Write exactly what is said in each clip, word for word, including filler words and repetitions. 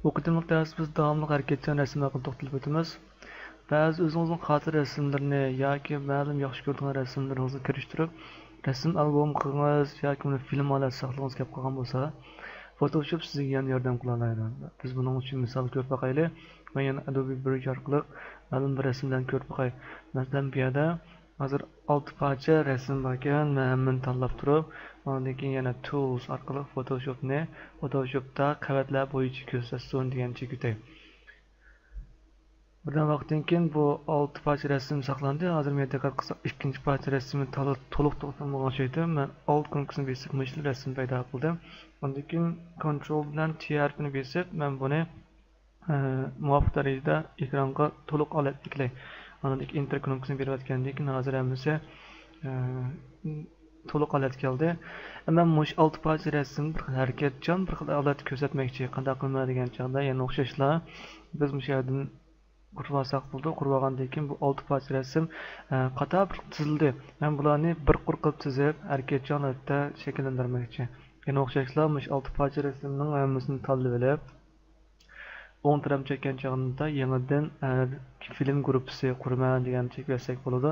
بۇ قېتىملىق دەرسىمىزدە داۋاملىق ھەرىكەتچان رەسىم ھەققىدە توختىلىپ ئۆتىمىز. بەزى ئۆزىڭىزنىڭ خاتىرە رەسىملىرىنى ياكى مەلۇم ياخشى كۆرىدىغان رەسىملىرىڭىزنى كىرىشتۈرۈپ، رەسىم ئالبومى قىلغىڭىز ياكى ئۇنى فىلىم ھالەتتە ساقلىغىڭىز كەپ قالغان بولسا، فوتوشوپ سىزگە يەنە ياردەم قىلالايدۇ. بىز بۇنىڭ ئۈچۈن مىسال كۆرۈپ باقايلى. مەن يەنە ئەدوبى برىدج ئارقىلىق مەلۇم بىر رەسىملەرنى كۆرۈپ باقاي. مەسىلەن، بۇ يەردە ھازىر ئالتە پارچە رەسىم باركەن، مەن ھەممىنى تاللاپ تۇرۇپ، ئاندىن كېيىن يەنە تولس ئارقىلىق فوتوشوپنى، فوتوشوپتا قەۋەتلەر بويىچە كۆرسەتسۇن دېگەنچە كۆتەي. بىردەم ۋاقىتتىن كېيىن بۇ ئالتە پارچە رەسىم ساقلاندى. ھازىر مەن دىققەت قىلساق، ئىككىنچى پارچە رەسىمى تولۇق، تولۇق توختالمىغان ئوخشايدۇ. مەن ئالت كۇنۇپكىسىنى بېسىپ، مۇشۇ رەسىم پەيدا قىلدى. ئاندىن كېيىن كونترول بىلەن تى ھەرپىنى بېسىپ، مەن بۇنى ئە، مۇۋاپىق دەرىجىدە ئېكرانغا تولۇق ھالەتتە ئەكېلەي. ئاندىن كېيىن ئېنتېر كۇنۇپكىسىنى بېرىۋەتكەندىن كېيىن، ھازىر ھەممىسى، ئە، تولۇق ھالەتكە كەلدى. ئە، مەن مۇشۇ ئالتە پارچە رەسىمنى بىر خىل ھەرىكەتچان، بىر خىل ھالەتتە كۆرسەتمەكچى. قانداق قىلىمەن دېگەن چاغدا، يەنە ئوخشاشلا بىز مۇشۇ يەردىن قۇرۇۋالساق بولىدۇ. قۇرۇۋالغاندىن كېيىن بۇ ئالتە پارچە رەسىم، ئە، قاتار بىر تىزىلدى. مەن بۇلارنى بىر قۇر قىلىپ تىزىپ، ھەرىكەتچان ھالەتتە شەكىللەندۈرمەكچى. يەنە ئوخشاشلا مۇشۇ ئالتە پارچە رەسىمنىڭ ھەممىسىنى تاللىۋېلىپ، ئوڭ تەرەپ چەككەن چېغىمدا يېڭىدىن، ئە، فىلىم گۇرۇپپىسى قۇرىمەن دېگەننى چېكىۋەتسەك بولىدۇ.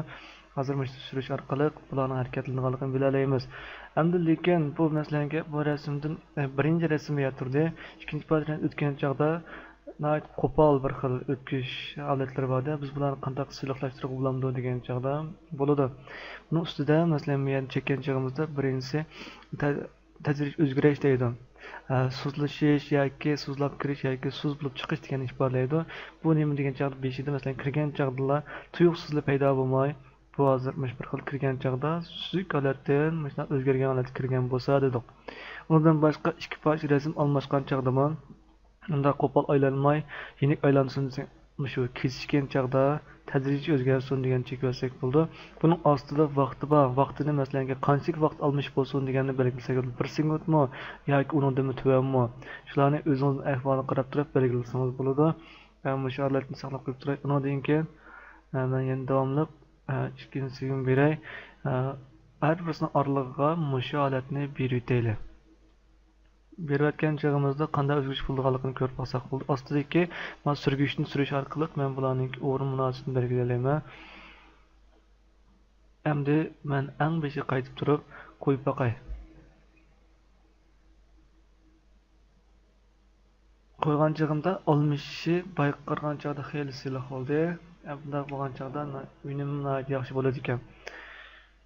ھازىر مۇشۇنى سۈرۈش ئارقىلىق بۇلارنىڭ ھەرىكەتلىنىدىغانلىقىنى بىلەلەيمىز. ئەمدى لېكىن بۇ مەسىلەنكى بۇ رەسىمدىن، ئە، بىرىنچى رەسىم بۇ يەردە تۇردى. ئىككىنچى پارچىدىن ئۆتكەن چاغدا ناھايىتى قوپال بىر خىل ئۆتكۈزۈش ھالەتلىرى بار-دە، بىز بۇلارنى قانداق سىلىقلاشتۇرغىلى بولامدۇ دېگەن چاغدا بولىدۇ. بۇنىڭ ئۈستىدە مەسىلەن بۇ يەرنى چەككەن چېغىمىزدا بىرىنچىسى تە-، تەدرىجىي ئۆزگىرىش دەيدۇ. ئە، سۇسلىشىش ياكى سۇسلاپ كىرىش ياكى سۇس بولۇپ چىقىش دېگەننى ئىپادىلەيدۇ. بۇ نېمە دېگەن چاغدا بېشىدا، مەسىلەن، كىرگەن چاغدىلا تۇيۇقسىزلا پەيدا بولماي، بۇ ھازىر مۇشۇ بىر خىل كىرگەن چاغدا سۈزۈك ھالەتتىن مۇشۇنداق ئۆزگەرگەن ھالەتكە كىرگەن بولسا دېدۇق. ئۇنىڭدىن باشقا ئىككى پارچە رەسىم ئالماشقان چاغدىمۇ ئۇنداق قوپال ئايلانماي، يېنىك ئايلانسۇن دېسەك، مۇشۇ كېسىشكەن چاغدا تەدرىجىي ئۆزگەرسۇن دېگەننى چېكىۋەتسەك بولىدۇ. بۇنىڭ ئاستىدا ۋاقتى بار، ۋاقتىنى مەسىلەنكى قانچىلىك ۋاقىت ئالمىش بولسۇن دېگەننى بەلگىلىسەك بولىدۇ. بىر سېكۇنتمۇ ياكى ئۇنىڭدىنمۇ تۆۋەنمۇ؟ شۇلارنى ئۆزىڭىزنىڭ ئەھۋالىغا قاراپ تۇرۇپ بەلگىلىسىڭىز بولىدۇ. مەن مۇشۇ ھالەتنى ساقلاپ قويۇپ تۇراي. ئۇنىڭدىن كېيىن، ئە، مەن يەنە داۋاملىق، ئە، ئىككىنچىسىگىمۇ بېرەي. ئە، ھەر بىرسىنىڭ ئارىلىقىغا مۇشۇ ھالەتنى بېرىۋېتەيلى. بېرىۋەتكەن چېغىمىزدا قانداق ئۆزگىرىش بولىدىغانلىقىنى كۆرۈپ باقساق بولىدۇ. ئاستىدىكى مانا سۈرگۈچنى سۈرۈش ئارقىلىق مەن بۇلارنىڭ ئورۇن مۇناسىۋىتىنى بەلگىلىيەلەيمەن. ئەمدى مەن ئەڭ بېشىغا قايتىپ تۇرۇپ قويۇپ باقاي. قويغان چېغىمدا ئالمىشىشى بايىقى قارىغان چاغدا خېلى سىلىق بولدى. ئە، بۇنداق بولغان چاغدا نا-، ئۈنۈم ناھايىتى ياخشى بولىدىكەن.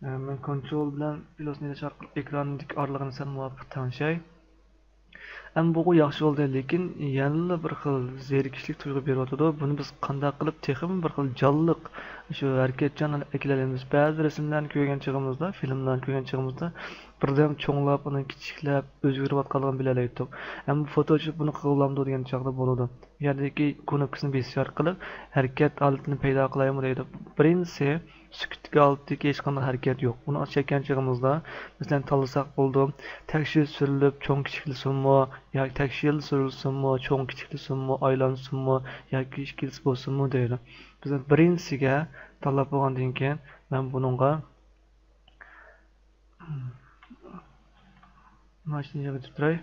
ئە، مەن كونترول بىلەن پلۇسنى ئېلىش ئارقىلىق ئېكراندىكى ئارىلىقنى سەل مۇۋاپىق تەڭشەي. ئەمما بۇغۇ ياخشى بولدى، لېكىن يەنىلا بىر خىل زېرىكىشلىك تۇيغۇ بېرىۋاتىدۇ. بۇنى بىز قانداق قىلىپ تېخىمۇ بىر خىل جانلىق، شۇ ھەرىكەتچان ئەكېلەلەيمىز؟ بەزى رەسىملەرنى كۆرگەن چېغىمىزدا، فىلىملارنى كۆرگەن چېغىمىزدا بىردەم چوڭلاپ، ئۇنى كىچىكلەپ، ئۆزگىرىۋاتقانلىقىنى بىلەلەيتتۇق. ئەمما فوتوشوپ بۇنى قىلغىلامدۇ دېگەن چاغدا بولىدۇ. بۇ يەردىكى كۇنۇپكىسىنى بېسىش ئارقىلىق ھەرىكەت ھالىتىنى پەيدا قىلايمۇ دەيدۇ. بىرىنچىسى، سۈكۈتتىكى ھالەتتىكى ھېچقانداق ھەرىكەت يوق. ئۇنى چەككەن چېغىمىزدا، مەسىلەن، تاللىساق بولىدۇ. تەكشى سۈرۈلۈپ، چوڭ كىچىكلىسۇنمۇ ياكى تەكشى يىلدا سۈرۈلسۇنمۇ، چوڭ كىچىكلىسۇنمۇ، ئايلانسۇنمۇ ياكى ئىككىلىسى بولسۇنمۇ دەيدۇ. بىز بىرىنچىسىگە تاللاپ بولغاندىن كېيىن، مەن بۇنىڭغا ماشىنا يىغىپ تۇراي.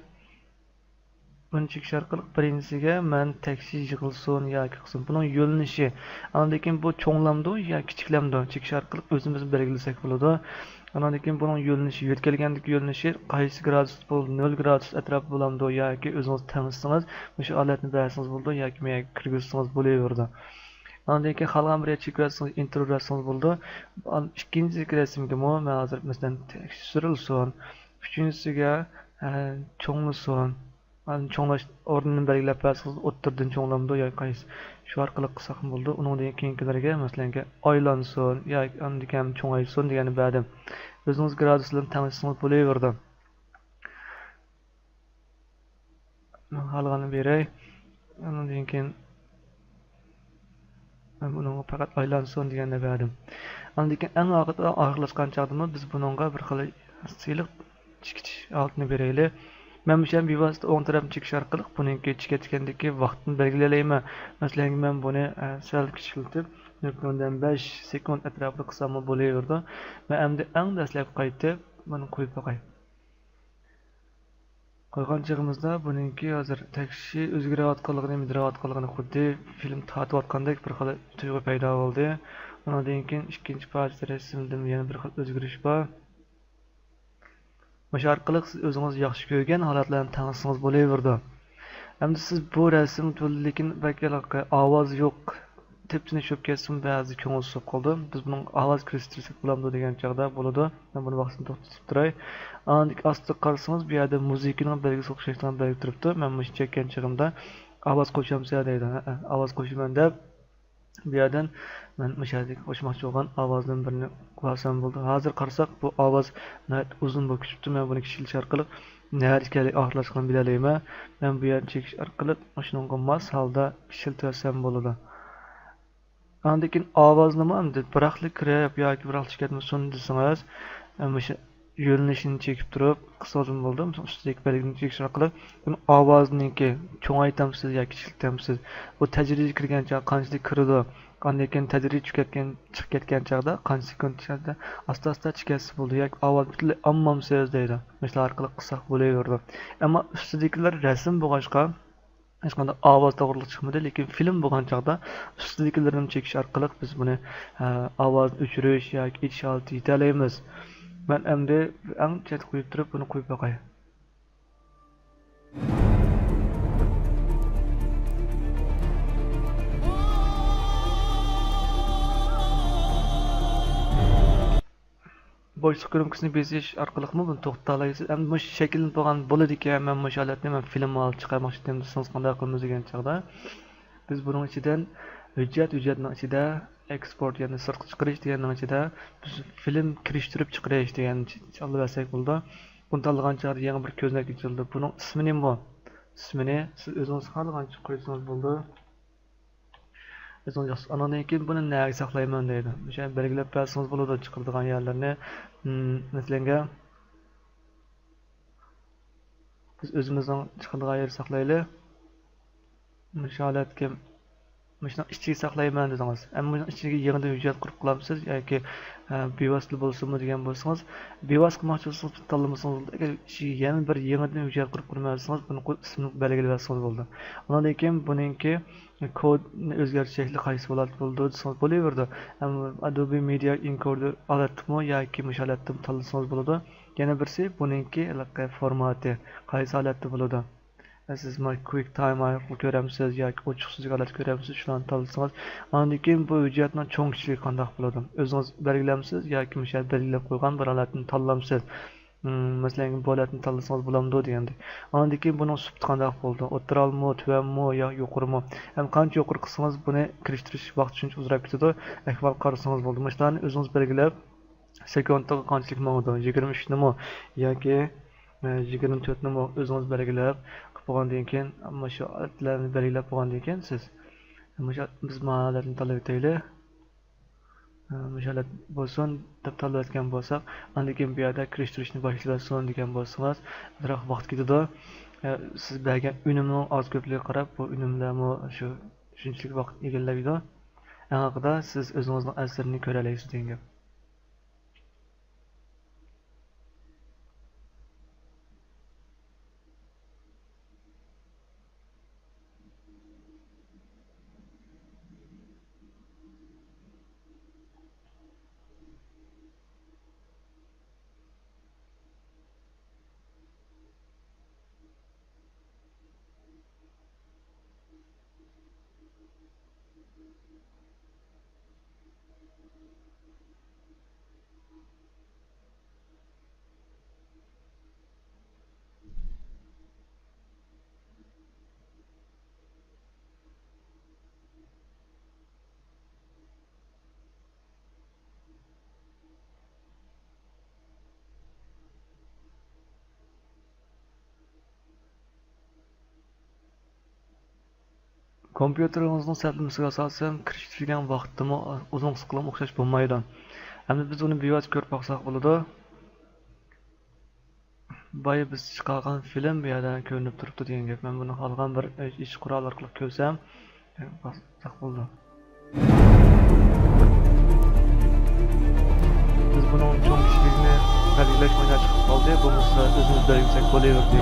بۇنى چېكىش ئارقىلىق بىرىنچىسىگە مەن تەكشى يىغىلسۇن ياكى قىلسۇن. بۇنىڭ يۆنىلىشى. ئاندىن كېيىن بۇ چوڭلامدۇ يا كىچىكلەمدۇ؟ چېكىش ئارقىلىق ئۆزىمىز بەلگىلىسەك بولىدۇ. ئاندىن كېيىن بۇنىڭ يۆنىلىشى، يۆتكەلگەندىكى يۆنىلىشى قايسى گرادۇس بولىدۇ؟ نۆل گرادۇس ئەتراپى بولامدۇ ياكى ئۆزىڭىز تەڭشىسىڭىز، مۇشۇ ھالەتنى بەرسىڭىز بولىدۇ ياكى مەيەگە كىرگۈزسىڭىز بولۇۋېرىدۇ. ئاندىن كېيىن خالىغان بىر يەرگە چېكىۋەتسىڭىز، ئىنترو بەرسىڭىز بولىدۇ. ئىككىنچىدىكى رەسىمگىمۇ مەن ھازىر مەسىلەن تەكشى سۈرۈلسۇن. ئۈچىنچىسىگە، ئە، چوڭلىسۇن. ئاندىن چوڭلاش ئورنىنى بەلگىلەپ بەرسىڭىز، ئوتتۇرىدىن چوڭلامدۇ ياكى قايسى؟ شۇ ئارقىلىق قىلساقمۇ بولىدۇ. ئۇنىڭدىن كېيىنكىلەرگە، مەسىلەنكى، ئايلانسۇن ياكى ئاندىكىن چوڭايسۇن دېگەننى بەردىم. ئۆزىڭىز گرادۇس بىلەن تەڭشىسىڭىز بولۇۋېرىدۇ. مەن خالىغاننى بېرەي. ئاندىن كېيىن مەن بۇنىڭغا پەقەت ئايلانسۇن دېگەننى بەردىم. ئاندىن كېيىن ئەڭ ئاخىرىدا، ئاخىرلاشقان چاغدىمۇ بىز بۇنىڭغا بىر خىل سىلىق چېكىتىش ھالىتىنى بېرەيلى. مەن مۇشۇ يەردىن بىۋاسىتە ئوڭ تەرەپنى چېكىش ئارقىلىق بۇنىڭكى چېكەتكەندىكى ۋاقتىنى بەلگىلىيەلەيمەن. مەسىلەن، مەن بۇنى، ئە، سەل كىچىكلىتىپ، نۆل پۈتۈن ئوندىن بەش سېكۇنت ئەتراپىدا قىلساممۇ بولۇۋېرىدۇ. مەن ئەمدى ئەڭ دەسلەپ قايتىپ، بۇنى قويۇپ باقاي. قويغان چېغىمىزدا بۇنىڭكى ھازىر تەكشى ئۆزگىرىۋاتقانلىقىنى، مىدىرەۋاتقانلىقىنى خۇددى فىلىم تارتىۋاتقاندەك بىر خىل تۇيغۇ پەيدا بولدى. ئۇنىڭدىن كېيىن ئىككىنچى پارچە رەسىمدىمۇ يەنە بىر خىل ئۆزگىرىش بار. مۇشۇ ئارقىلىق سىز ئۆزىڭىز ياخشى كۆرگەن ھالەتلەرنى تەڭلىسىڭىز بولۇۋېرىدۇ. ئەمدى سىز بۇ رەسىم تۈرىدە، لېكىن بەك ھېلىقى ئاۋاز يوق، تېپچىنى چۈشۈپ كەتسىمۇ بەزىدە كۆڭۈل سۇسۇپ قالىدۇ. بىز بۇنىڭ ئاۋاز كىرىشتۈرسەك بولامدۇ دېگەن چاغدا بولىدۇ. مەن بۇنى ۋاقتىنى توختىتىپ تۇراي. ئاندىن ئاستىغا قارىسىڭىز، بۇ يەردە مۇزىكىنىڭ بەلگىسىگە ئوخشايدىغان بەلگە تۇرۇپتۇ. مەن مۇشۇنى چەككەن چېغىمدا، ئاۋاز قوشامسەن دەيدۇ. ھەئە، ئاۋاز قوشىمەن دەپ، بۇ يەردىن مەن مۇشۇ يەردىكى قوشماقچى بولغان ئاۋازدىن بىرنى قويسام بولىدۇ. ھازىر قارىساق، بۇ ئاۋاز ناھايىتى ئۇزۇن بولۇپ كېتىپتۇ. مەن بۇنى كىچىكلىتىش ئارقىلىق نەدە ئىكەنلىكى ئاخىرلاشقىنىنى بىلەلەيمەن. مەن بۇ يەرنى چېكىش ئارقىلىق مۇشۇنىڭغا ماس ھالدا ئىشلىتىۋەتسەم بولىدۇ. ئاندىن كېيىن ئاۋازنىمۇ ئەمدى بىراقلا كىرىپ ياكى بىراقلا چىقىپ كەتمىسۇن دېسىڭىز، مۇشۇ يۆنىلىشىنى چېكىپ تۇرۇپ قىلسىڭىزمۇ بولىدۇ. مىسال، ئۈستىدىكى بەلگىنى چېكىش ئارقىلىق بۇنى ئاۋازنىڭكى چوڭايتامسىز ياكى كىچىكلىتەمسىز؟ بۇ تەدرىجىي كىرگەن چاغدا قانچىلىك كىرىدۇ؟ ئاندىن كېيىن تەدرىجىي چۈشۈپ كەتكەن، چىقىپ كەتكەن چاغدا قانچە سېكۇنت ئىچىدە ئاستا-ئاستا چىقىۋەتسە بولىدۇ ياكى ئاۋاز پۈتۈنلەي ئالمامسىز دەيدۇ. مۇشۇلار ئارقىلىق قىلساق بولۇۋېرىدۇ. ئەمما ئۈستىدىكىلەر رەسىم بولغاچقا، ھېچقانداق ئاۋاز توغرىلىق چىقمىدى، لېكىن فىلىم بولغان چاغدا ئۈستىدىكىلىرىنى چېكىش ئارقىلىق بىز بۇنى، ئە، ئاۋازنى ئۆچۈرۈش ياكى ئېچىش ھالىتىگە يېتەلەيمىز. مەن ئەمدى ئەڭ چەتكە قويۇپ تۇرۇپ بۇنى قويۇپ باقاي. بوشلۇق كۆرۈنكىسىنى بېسىش ئارقىلىقمۇ بۇنى توختىتالايسىز. ئەمدى مۇشۇ شەكىللىنىپ بولغان بولىدىكەن، مەن مۇشۇ ھالەتنى مەن فىلىمغا ئېلىپ چىقارماقچى ئىدىم دېسىڭىز قانداق قىلىمىز دېگەن چاغدا، بىز بۇنىڭ ئىچىدىن ھۆججەت، ھۆججەتنىڭ ئىچىدە ئېكسپورت، يەنى سىرتقا چىقىرىش دېگەننىڭ ئىچىدە بىز فىلىم كىرىشتۈرۈپ چىقىرىش دېگەننى تاللىۋەتسەك بولىدۇ. بۇنى تاللىغان چاغدا يېڭى بىر كۆزنەك ئېچىلىدۇ. بۇنىڭ ئىسمى نېمە بۇ؟ ئىسمىنى سىز ئۆزىڭىز خالىغانچە قويسىڭىز بولىدۇ. ئۆزىڭىز ياخشى. ئانىڭدىن كېيىن بۇنى نەگە ساقلايمەن دەيدۇ. مۇشۇ يەردە بەلگىلەپ بەرسىڭىز بولىدۇ، چىقىرىدىغان يەرلىرىنى. مم، مەسىلەنگە، بىز ئۆزىمىزنىڭ چىقىرىدىغان يەرگە ساقلايلى. مۇشۇ ھالەتكە، مۇشۇنىڭ ئىچىگە ساقلايمەن دېدىڭىز. ئەمما مۇشۇنىڭ ئىچىگە يېڭىدىن ھۆججەت قۇرۇپ قالامسىز ياكى، ئە، بىۋاسىتە بولسۇنمۇ دېگەن بولسىڭىز، بىۋاسىتە قىلماقچى بولسىڭىز، بۇنى تاللىمىسىڭىز بولىدۇ. ئەگەر ئىچىگە يەنە بىر يېڭىدىن ھۆججەت قۇرۇپ قالمايۋاتسىڭىز، بۇنى قويۇپ ئىسمىنى بەلگىلىۋەتسىڭىز بولىدۇ. ئۇنىڭدىن كېيىن بۇنىڭكى كودنى ئۆزگەرتىش شەكلى قايسى بولاتتى بولىدۇ دېسىڭىز بولۇۋېرىدۇ. ئەمما Adobe Media Encoder ھالەتتىمۇ ياكى مۇشۇ ھالەتتىمۇ تاللىسىڭىز بولىدۇ. يەنە بىرسى بۇنىڭكى ھېلىقى فورماتى قايسى ھالەتتە بولىدۇ. سىز مانا كۇيىك تايم ئارقىلىق كۆرەمسىز ياكى ئوچۇقسىزلىك ھالەتتە كۆرەمسىز، شۇلارنى تاللىسىڭىز. ئاندىن كېيىن بۇ ھۆججەتنىڭ چوڭ كىچىكلىكى قانداق بولىدۇ؟ ئۆزىڭىز بەلگىلەمسىز ياكى مۇشۇ يەردە بەلگىلەپ قويغان بىر ھالەتنى تاللامسىز؟ مم، مەسىلەن، بۇ ھالەتنى تاللىسىڭىز بولامدۇ دېگەندەك. ئاندىن كېيىن بۇنىڭ سۈپىتى قانداق بولىدۇ؟ ئوتتۇرالمۇ، تۆۋەنمۇ يا يۇقىرىمۇ؟ ھەم قانچە يۇقىرى قىلسىڭىز، بۇنى كىرىشتۈرۈش ۋاقتى شۇنچە ئۇزىراپ كېتىدۇ. ئەھۋال قارىسىڭىز بولىدۇ. مۇشۇلارنى ئۆزىڭىز بەلگىلەپ، سېكۇنتىغا قانچىلىك ماڭىدۇ؟ يىگىرمە ئۈچنىمۇ ياكى، ئە، يىگىرمە تۆتنىمۇ ئۆزىڭىز بەلگىلەپ قىلىپ بولغاندىن كېيىن، مۇشۇ ئادەتلەرنى بەلگىلەپ بولغاندىن كېيىن سىز، مۇشۇ بىز مانا ھالەتنى تاللىۋېتەيلى. ئە، مۇشۇ ھالەت بولسۇن دەپ تاللىۋەتكەن بولساق، ئاندىن كېيىن بۇ يەردە كىرىشتۈرۈشنى باشلىۋەتسۇن دېگەن بولسىڭىز، ئازراق ۋاقىت كېتىدۇ. ئە، سىز بەرگەن ئۈنۈمنىڭ ئاز كۆپلۈكىگە قاراپ، بۇ ئۈنۈملەرمۇ شۇ شۇنچىلىك ۋاقىت ئىگىلەيدۇ. ئەڭ ئاخىرىدا سىز ئۆزىڭىزنىڭ ئەسىرىنى كۆرەلەيسىز دېگەن گەپ. كومپيۇتېرىڭىزنىڭ سەپلىمىسىگە ئاساسەن كىرىشتۈرگەن ۋاقتىمۇ ئۇزۇن قىسقىلىمۇ ئوخشاش بولمايدۇ. ئەمدى بىز ئۇنى بىۋاسىتە كۆرۈپ باقساق بولىدۇ. بايا بىز چىقارغان فىلىم بۇ يەردە كۆرۈنۈپ تۇرۇپتۇ دېگەن گەپ. مەن بۇنى خالىغان بىر ئىش قورالى ئارقىلىق كۆرسەم، باسساق بولىدۇ. بىز بۇنىڭ چوڭ كىچىكلىكىنى بەلگىلەش مايدانى چىقىپ قالدى. بولمىسا ئۆزىمىز بەلگىلىسەك بولۇۋېرىدۇ.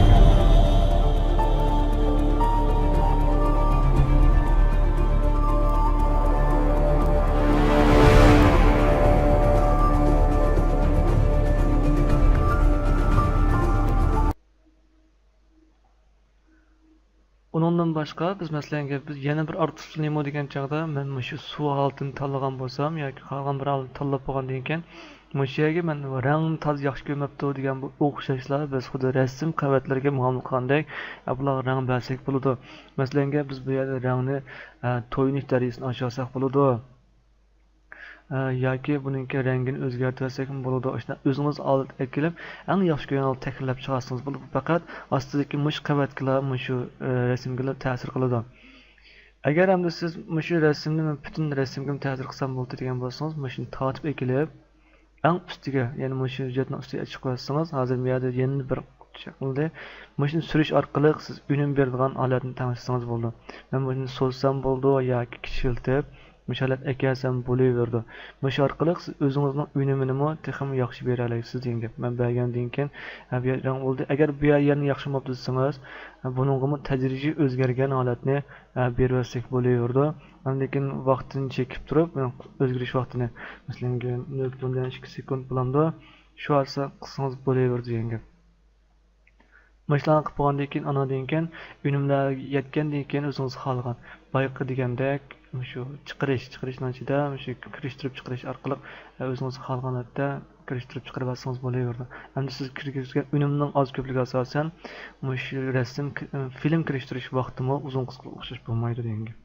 ئۇنىڭدىن باشقا، بىز، مەسىلەن، بىز يەنە بىر ئارتۇقچىلىق نېمە دېگەن چاغدا، مەن مۇشۇ سۇ ھالىتىنى تاللىغان بولسام ياكى قالغان بىر ھالەتنى تاللاپ بولغاندىن كېيىن، مۇشۇ يەرگە مەن رەڭنى تازا ياخشى كۆرمەپتۇ دېگەن بۇ ئوخشاشلا، بىز خۇددى رەسىم قەۋەتلىرىگە مۇئامىلە قىلغاندەك، بۇلارغا رەڭ بەرسەك بولىدۇ. مەسىلەن، بىز بۇ يەردە رەڭنى، ئە، تويۇنۇش دەرىجىسىنى ئاشۇرساق بولىدۇ. ئە، ياكى بۇنىڭكى رەڭگىنى ئۆزگەرتىۋەتسەكمۇ بولىدۇ. ئاشۇنداق ئۆزىڭىز ئالدى ئەكېلىپ، ئەڭ ياخشى كۆرگەن ھالدا تەكرارلاپ چىقارسىڭىز بولىدۇ. پەقەت ئاستىدىكى مۇشۇ قەۋەتكىلا مۇشۇ، ئە، رەسىمگىلا تەسىر قىلىدۇ. ئەگەر ئەمدى سىز مۇشۇ رەسىمنى مەن پۈتۈن رەسىمگىمۇ تەسىر قىلسام بولدى دېگەن بولسىڭىز، مۇشۇنى تارتىپ ئەكېلىپ، ئەڭ ئۈستىگە، يەنى مۇشۇ ھۆججەتنىڭ ئۈستىگە چىقىۋەتسىڭىز، ھازىر بۇ يەردە يەنە بىر شەكىلدە مۇشۇنى سۈرۈش ئارقىلىق سىز ئۈنۈم بېرىدىغان ھالەتنى تەڭشىسىڭىز بولىدۇ. مەن مۇشۇنى سوزسام بولىدۇ ياكى كىچىكلىتىپ، مۇشۇ ھالەتكە ئەكەلسەم بولۇۋېرىدۇ. مۇشۇ ئارقىلىق سىز ئۆزىڭىزنىڭ ئۈنۈمىنىمۇ تېخىمۇ ياخشى بېرەلەيسىز دېگەن گەپ. مەن بەرگەندىن كېيىن، ھە، بۇ يەر رەڭ بولدى. ئەگەر بۇ يەر يەنە ياخشى بولماپتۇ دېسىڭىز، ھە، بۇنىڭغىمۇ تەدرىجىي ئۆزگەرگەن ھالەتنى، ھە، بېرىۋەتسەك بولۇۋېرىدۇ. ئاندىن كېيىن ۋاقتىنى چېكىپ تۇرۇپ، ئۆزگىرىش ۋاقتىنى، مەسىلەن، نۆل پۈتۈن ئوندىن ئىككى سېكۇنت بولامدۇ؟ شۇ ئارىسىدا قىلسىڭىز بولۇۋېرىدۇ دېگەن گەپ. مۇشۇلارنى قىلىپ بولغاندىن كېيىن، ئاناندىن كېيىن ئۈنۈملەرگە يەتكەندىن كېيىن ئۆزىڭىز خالىغان، بايىقى دېگەندەك مۇشۇ چىقىرىش، چىقىرىشنىڭ ئىچىدە مۇشۇ كىرىشتۈرۈپ چىقىرىش ئارقىلىق، ئە، ئۆزىڭىز خالىغان ھالەتتە كىرىشتۈرۈپ چىقىرىۋەتسىڭىز بولۇۋېرىدۇ. ئەمدى سىز كىرگۈزگەن ئۈنۈمنىڭ ئاز كۆپلۈكىگە ئاساسەن مۇشۇ رەسىم، فىلىم كىرىشتۈرۈش ۋاقتىمۇ ئۇزۇن قىسقىغا ئوخشاش بولمايدۇ دېگەن گەپ.